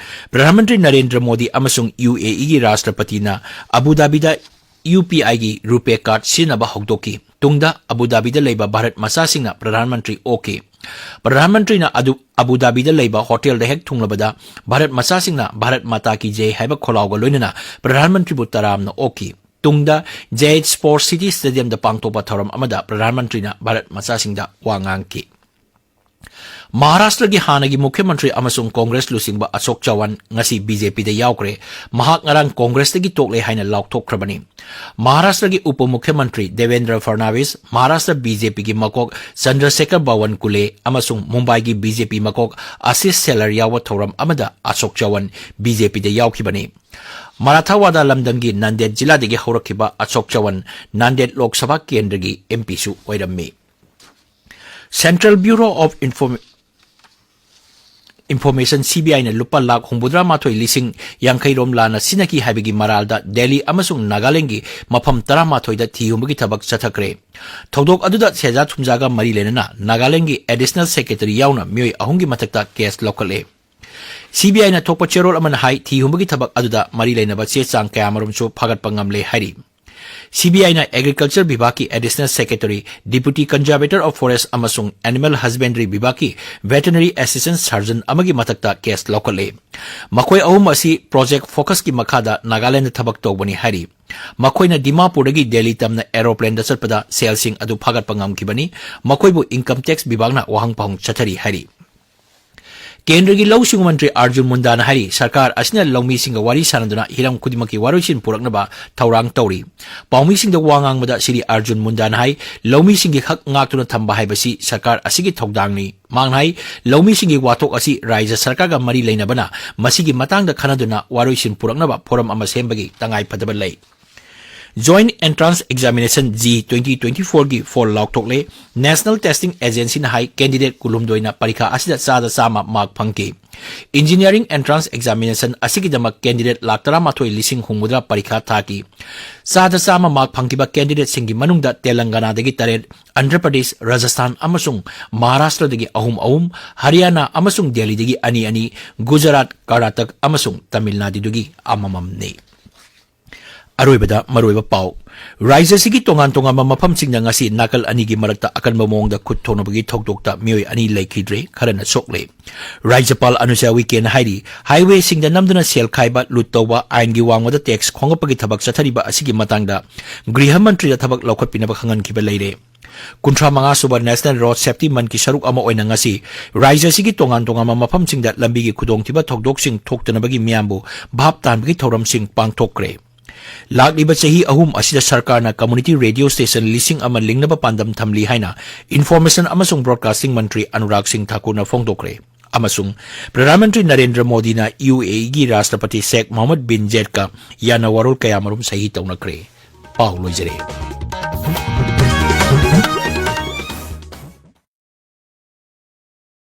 ꯄ꯭ꯔꯙꯥꯟ ꯃꯟꯇ꯭ꯔꯤ ꯅꯔꯦꯟꯗ꯭ꯔ ꯃꯣꯗꯤ ꯑꯃꯁꯨꯡ UAEꯒꯤ ꯔꯥꯁꯇ꯭ꯔꯄꯇꯤꯅ ꯑꯕꯨ ꯙꯥꯕꯤꯗ UPIꯒꯤ RuPay card ꯁꯤꯖꯤꯟꯅꯕ ꯍꯧꯗꯣꯛꯈꯤ꯫ ꯇꯨꯡꯗ ꯑꯕꯨ ꯙꯥꯕꯤꯗ ꯂꯩꯕ ꯚꯥꯔꯠ ꯃꯆꯥꯁꯤꯡꯅ ꯄ꯭ꯔꯙꯥꯟ ꯃꯟꯇ꯭ꯔꯤ ꯑꯣꯛꯈꯤ꯫ ꯄ꯭ꯔꯙꯥꯟ ꯃꯟꯇ꯭ꯔꯤꯅ ꯑꯗꯨ ꯑꯕꯨ ꯙꯥꯕꯤꯗ ꯂꯩꯕ ꯍꯣꯇꯦꯜꯗ ꯍꯦꯛ ꯊꯨꯡꯂꯕꯗ ꯚꯥꯔꯠ ꯃꯆꯥꯁꯤꯡꯅ "ꯚꯥꯔꯠ ꯃꯥꯇꯥ ꯀꯤ ꯖꯥꯏ" ꯍꯥꯏꯕ ꯈꯣꯜꯂꯥꯎꯒ ꯂꯣꯏꯅꯅ ꯄ꯭ꯔꯙꯥꯟ ꯃꯟꯇ꯭ꯔꯤꯕꯨ ꯇꯔꯥꯝꯅ ꯑꯣꯛꯈꯤ꯫ ꯇꯨꯡꯗ Zayed Sports City Stadiumꯗ ꯄꯥꯡꯊꯣꯛꯄ ꯊꯧꯔꯝ ꯑꯃꯗ ꯄ꯭ꯔꯙꯥꯟ ꯃꯟꯇ꯭ꯔꯤꯅ ꯚꯥꯔꯠ ꯃꯆꯥꯁꯤꯡꯗ ꯋꯥ ꯉꯥꯡꯈꯤ꯫ ꯃꯍꯥꯔꯥꯁꯇ꯭ꯔꯒꯤ ꯍꯥꯟꯅꯒꯤ ꯃꯨꯈ꯭ꯌ ꯃꯟꯇ꯭ꯔꯤ ꯑꯃꯁꯨꯡ ꯀꯣꯡꯒ꯭ꯔꯦꯁ ꯂꯨꯆꯤꯡꯕ ꯑꯁꯣꯛ ꯆꯋꯥꯟ ꯉꯁꯤ ꯕꯤ ꯖꯦ ꯄꯤꯗ ꯌꯥꯎꯈ꯭ꯔꯦ꯫ ꯃꯍꯥꯛ ꯉꯔꯥꯡ ꯀꯣꯡꯒ꯭ꯔꯦꯁꯇꯒꯤ ꯇꯣꯛꯂꯦ ꯍꯥꯏꯅ ꯂꯥꯎꯊꯣꯛꯈ꯭ꯔꯕꯅꯤ꯫ ꯃꯍꯥꯔꯥꯁꯇ꯭ꯔꯒꯤ ꯎꯄ ꯃꯨꯈ꯭ꯌ ꯃꯟꯇ꯭ꯔꯤ ꯗꯦꯕꯦꯟꯗ꯭ꯔ ꯐꯔꯅꯥꯕꯤꯁ, ꯃꯍꯥꯔꯥꯁꯇ꯭ꯔ ꯕꯤ ꯖꯦ ꯄꯤꯒꯤ ꯃꯀꯣꯛ ꯆꯟꯗ꯭ꯔꯁꯦꯀꯔ ꯕꯥꯋꯟꯀꯨꯂꯦ ꯑꯃꯁꯨꯡ ꯃꯨꯝꯕꯥꯏꯒꯤ ꯕꯤ ꯖꯦ ꯄꯤ ꯃꯀꯣꯛ ꯑꯥꯁꯤꯁ ꯁꯦꯂꯔ ꯌꯥꯎꯕ ꯊꯧꯔꯝ ꯑꯃꯗ ꯑꯁꯣꯛ ꯆꯋꯥꯟ ꯕꯤ ꯖꯦ ꯄꯤꯗ ꯌꯥꯎꯈꯤꯕꯅꯤ꯫ ꯃꯔꯥꯊꯥꯋꯥꯗꯥ ꯂꯝꯗꯝꯒꯤ ꯅꯟꯗꯦꯗ ꯖꯤꯂꯥꯗꯒꯤ ꯍꯧꯔꯛꯈꯤꯕ ꯑꯁꯣꯛ ꯆꯋꯥꯟ ꯅꯟꯗꯦꯗ ꯂꯣꯛ ꯁꯚꯥ ꯀꯦꯟꯗ꯭ꯔꯒꯤ ꯑꯦꯝ ꯄꯤꯁꯨ ꯑꯣꯏꯔꯝꯃꯤ꯫ Central Bureau of Inform-, Information, C B ꯑꯥꯏꯅ ꯂꯨꯄꯥ ꯂꯥꯈ ꯍꯨꯝꯐꯨꯇꯔꯥ ꯃꯥꯊꯣꯏ ꯂꯤꯁꯤꯡ ꯌꯥꯡꯈꯩ ꯔꯣꯝ ꯂꯥꯟꯅ ꯁꯤꯖꯤꯟꯅꯈꯤ ꯍꯥꯏꯕꯒꯤ ꯃꯔꯥꯜꯗ ꯗꯦꯜꯂꯤ ꯑꯃꯁꯨꯡ ꯅꯥꯒꯥꯂꯦꯟꯗꯒꯤ ꯃꯐꯝ ꯇꯔꯥꯃꯥꯊꯣꯏꯗ ꯊꯤ ꯍꯨꯝꯕꯒꯤ ꯊꯕꯛ ꯆꯠꯊꯈ꯭ꯔꯦ꯫ ꯊꯧꯗꯣꯛ ꯑꯗꯨꯗ ꯁꯦꯟꯖꯥ ꯊꯨꯝꯖꯥꯒ ꯃꯔꯤ ꯂꯩꯅꯅ ꯅꯥꯒꯥꯂꯦꯟꯗꯒꯤ ꯑꯦꯗꯤꯁꯅꯦꯜ ꯁꯦꯀ꯭ꯔꯦꯇꯔꯤ ꯌꯥꯎꯅ ꯃꯤꯑꯣꯏ ꯑꯍꯨꯝꯒꯤ ꯃꯊꯛꯇ ꯀꯦꯁ ꯂꯧꯈꯠꯂꯦ꯫ ꯁꯤ ꯕꯤ ꯑꯥꯏꯅ ꯊꯣꯛꯄ ꯆꯦꯔꯣꯜ ꯑꯃꯅ ꯍꯥꯏ, ꯊꯤ ꯍꯨꯝꯕꯒꯤ ꯊꯕꯛ ꯑꯗꯨꯗ ꯃꯔꯤ ꯂꯩꯅꯕ ꯆꯦ ꯆꯥꯡ ꯀꯌꯥꯃꯔꯨꯝꯁꯨ ꯐꯥꯒꯠꯄ ꯉꯝꯂꯦ ꯍꯥꯏꯔꯤ꯫ ꯁꯤ ꯕꯤ ꯑꯥꯏꯅ ꯑꯦꯒ꯭ꯔꯤꯀꯜꯆꯔ ꯕꯤꯚꯥꯒꯀꯤ additional secretary, deputy conservator of forest ꯑꯃꯁꯨꯡ ꯑꯦꯅꯤꯃꯦꯜ ꯍꯁꯕꯦꯟꯗ꯭ꯔꯤ ꯕꯤꯚꯥꯒꯀꯤ ꯚꯦꯇꯦꯅꯔꯤ ꯑꯦꯁꯤꯁꯇꯦꯟꯠ ꯁꯔꯖꯟ ꯑꯃꯒꯤ ꯃꯊꯛꯇ ꯀꯦꯁ ꯂꯧꯈꯠꯂꯦ꯫ ꯃꯈꯣꯏ ꯑꯍꯨꯝ ꯑꯁꯤ ꯄ꯭ꯔꯣꯖꯦꯛ ꯐꯣꯀꯁꯀꯤ ꯃꯈꯥꯗ ꯅꯥꯒꯥꯂꯦꯟꯗ ꯊꯕꯛ ꯇꯧꯕꯅꯤ ꯍꯥꯏꯔꯤ꯫ ꯃꯈꯣꯏꯅ ꯗꯤꯃꯥꯄꯨꯔꯗꯒꯤ ꯗꯦꯜꯂꯤ ꯇꯝꯅ ꯑꯦꯔꯣꯄ꯭ꯂꯦꯟꯗ ꯆꯠꯄꯗ ꯁꯦꯜꯁꯤꯡ ꯑꯗꯨ ꯐꯥꯒꯠꯄ ꯉꯝꯈꯤꯕꯅꯤ꯫ ꯃꯈꯣꯏꯕꯨ ꯏꯟꯀꯝ ꯇꯦꯛꯁ ꯕꯤꯚꯥꯒꯅ ꯋꯥꯍꯪ ꯄꯥꯎꯍꯪ ꯆꯠꯊꯔꯤ ꯍꯥꯏꯔꯤ꯫ ꯀꯦꯟꯗ꯭ꯔꯒꯤ ꯂꯧꯎ ꯁꯤꯡꯎ ꯃꯟꯇ꯭ꯔꯤ ꯑꯔꯖꯨꯟ ꯃꯨꯟꯗꯥꯅ ꯍꯥꯏꯔꯤ, ꯁꯔꯀꯥꯔ ꯑꯁꯤꯅ ꯂꯧꯃꯤꯁꯤꯡꯒ ꯋꯥꯔꯤ ꯁꯥꯅꯗꯨꯅ ꯍꯤꯔꯝ ꯈꯨꯗꯤꯡꯃꯛꯀꯤ ꯋꯥꯔꯣꯏꯁꯤꯟ ꯄꯨꯔꯛꯅꯕ ꯊꯧꯔꯥꯡ ꯇꯧꯔꯤ꯫ ꯄꯥꯎꯃꯤꯁꯤꯡꯗ ꯋꯥ ꯉꯥꯡꯕꯗ ꯁ꯭ꯔꯤ ꯑꯔꯖꯨꯟ ꯃꯨꯟꯗꯥꯅ ꯍꯥꯏ, ꯂꯧꯃꯤꯁꯤꯡꯒꯤ ꯍꯛ ꯉꯥꯛꯇꯨꯅ ꯊꯝꯕ ꯍꯥꯏꯕꯁꯤ ꯁꯔꯀꯥꯔ ꯑꯁꯤꯒꯤ ꯊꯧꯗꯥꯡꯅꯤ꯫ ꯃꯍꯥꯛꯅ ꯍꯥꯏ, ꯂꯧꯃꯤꯁꯤꯡꯒꯤ ꯋꯥꯊꯣꯛ ꯑꯁꯤ ꯔꯥꯖ꯭ꯌ ꯁꯔꯀꯥꯔꯒ ꯃꯔꯤ ꯂꯩꯅꯕꯅ ꯃꯁꯤꯒꯤ ꯃꯇꯥꯡꯗ ꯈꯟꯅꯗꯨꯅ ꯋꯥꯔꯣꯏꯁꯤꯟ ꯄꯨꯔꯛꯅꯕ ꯐꯣꯔꯝ ꯑꯃ ꯁꯦꯝꯕꯒꯤ ꯇꯉꯥꯏ ꯐꯗꯕ ꯂꯩ꯫ Joint Entrance Examination, G, twenty twenty-four ꯒꯤ ꯐꯣꯜ ꯂꯥꯎꯊꯣꯛꯂꯦ꯫ National Testing Agencyꯅ ꯍꯥꯏ, ꯀꯦꯟꯗꯤꯗꯦꯠ ꯀꯨꯟꯍꯨꯝꯗꯣꯏꯅ ꯄꯔꯤꯈꯥ ꯑꯁꯤꯗ ꯆꯥꯗ ꯆꯥꯝꯃ ꯃꯥꯔꯛ ꯐꯪꯈꯤ꯫ Engineering Entrance Examination ꯑꯁꯤꯒꯤꯗꯃꯛ ꯀꯦꯟꯗꯤꯗꯦꯠ ꯂꯥꯈ ꯇꯔꯥꯃꯥꯊꯣꯏ ꯂꯤꯁꯤꯡ ꯍꯨꯝꯐꯨꯇꯔꯥ ꯄꯔꯤꯈꯥ ꯊꯥꯈꯤ꯫ ꯆꯥꯗ ꯆꯥꯝꯃ ꯃꯥꯔꯛ ꯐꯪꯈꯤꯕ ꯀꯦꯟꯗꯤꯗꯦꯠꯁꯤꯡꯒꯤ ꯃꯅꯨꯡꯗ ꯇꯦꯂꯪꯒꯅꯥꯗꯒꯤ ꯇꯔꯦꯠ, ꯑꯟꯙ꯭ꯔ ꯄ꯭ꯔꯗꯦꯁ, ꯔꯥꯖꯁꯊꯥꯟ ꯑꯃꯁꯨꯡ ꯃꯍꯥꯔꯥꯁꯇ꯭ꯔꯗꯒꯤ ꯑꯍꯨꯝ ꯑꯍꯨꯝ, ꯍꯔꯤꯌꯥꯅꯥ ꯑꯃꯁꯨꯡ ꯗꯦꯜꯂꯤꯗꯒꯤ ꯑꯅꯤ ꯑꯅꯤ, ꯒꯨꯖꯔꯥꯠ, ꯀꯔꯅꯥꯇꯛ ꯑꯃꯁꯨꯡ ꯇꯥꯃꯤꯜ ꯅꯥꯗꯨꯗꯒꯤ ꯑꯃꯃꯝꯅꯤ꯫ ꯑꯔꯣꯏꯕꯗ ꯃꯔꯨꯑꯣꯏꯕ ꯄꯥꯎ꯫ ꯔꯥꯖ꯭ꯌ ꯑꯁꯤꯒꯤ ꯇꯣꯉꯥꯟ ꯇꯣꯉꯥꯟꯕ ꯃꯐꯝꯁꯤꯡꯗ ꯉꯁꯤ ꯅꯥꯀꯜ ꯑꯅꯤꯒꯤ ꯃꯔꯛꯇ ꯑꯀꯟꯕ ꯃꯑꯣꯡꯗ ꯈꯨꯠ ꯊꯣꯛꯅꯕꯒꯤ ꯊꯧꯗꯣꯛꯇ ꯃꯤꯑꯣꯏ ꯑꯅꯤ ꯂꯩꯈꯤꯗ꯭ꯔꯦ, ꯈꯔꯅ ꯁꯣꯛꯂꯦ꯫ ꯔꯥꯖ꯭ꯌꯄꯥꯜ ꯑꯅꯨꯁꯨꯏꯌꯥ ꯎꯏꯀꯦꯅ ꯍꯥꯏꯔꯤ, highwayꯁꯤꯡꯗ ꯅꯝꯗꯨꯅ ꯁꯦꯜ ꯈꯥꯏꯕ, ꯂꯨꯠ ꯇꯧꯕ, ꯑꯥꯏꯟꯒꯤ ꯋꯥꯡꯃꯗ tax ꯈꯣꯝꯒꯠꯄꯒꯤ ꯊꯕꯛ ꯆꯠꯊꯔꯤꯕ ꯑꯁꯤꯒꯤ ꯃꯇꯥꯡꯗ ꯒ꯭ꯔꯤꯍ ꯃꯟꯇ꯭ꯔꯤꯗ ꯊꯕꯛ ꯂꯧꯈꯠꯄꯤꯅꯕ ꯈꯪꯍꯟꯈꯤꯕ ꯂꯩꯔꯦ꯫ ꯀꯨꯟꯊ꯭ꯔꯥ ꯃꯉꯥ ꯁꯨꯕ National Road Safety Monthꯀꯤ ꯁꯔꯨꯛ ꯑꯃ ꯑꯣꯏꯅ ꯉꯁꯤ ꯔꯥꯖ꯭ꯌ ꯑꯁꯤꯒꯤ ꯇꯣꯉꯥꯟ ꯇꯣꯉꯥꯟꯕ ꯃꯐꯝꯁꯤꯡꯗ ꯂꯝꯕꯤꯒꯤ ꯈꯨꯗꯣꯡꯊꯤꯕ ꯊꯧꯗꯣꯛꯁꯤꯡ ꯊꯣꯛꯇꯅꯕꯒꯤ ꯃꯤꯌꯥꯝꯕꯨ ꯚꯥꯞ ꯇꯥꯍꯟꯕꯒꯤ ꯊꯧꯔꯝꯁꯤꯡ ꯄꯥꯡꯊꯣꯛꯈ꯭ꯔꯦ꯫ ꯂꯥꯛꯂꯤꯕ ꯆꯍꯤ ꯑꯍꯨꯝ ꯑꯁꯤꯗ ꯁꯔꯀꯥꯔꯅ community radio station ꯂꯤꯁꯤꯡ ꯑꯃ ꯂꯤꯡꯅꯕ ꯄꯥꯟꯗꯝ ꯊꯝꯂꯤ ꯍꯥꯏꯅ Information ꯑꯃꯁꯨꯡ Broadcasting ꯃꯟꯇ꯭ꯔꯤ ꯑꯅꯨꯔꯥꯒ ꯁꯤꯡ ꯊꯥꯀꯨꯔꯅ ꯐꯣꯡꯗꯣꯛꯈ꯭ꯔꯦ꯫ ꯑꯃꯁꯨꯡ ꯄ꯭ꯔꯙꯥꯟ ꯃꯟꯇ꯭ꯔꯤ ꯅꯔꯦꯟꯗ꯭ꯔ ꯃꯣꯗꯤꯅ UAEꯒꯤ ꯔꯥꯁꯇ꯭ꯔꯄꯇꯤ ꯁꯦꯈ ꯃꯣꯍꯝꯃꯗ ꯕꯤꯟ ꯖꯥꯌꯦꯗꯀ ꯌꯥꯅ ꯋꯥꯔꯣꯜ ꯀꯌꯥꯃꯔꯨꯝ ꯁꯍꯤ ꯇꯧꯅꯈ꯭ꯔꯦ꯫ ꯄꯥꯎ ꯂꯣꯏꯖꯔꯦ꯫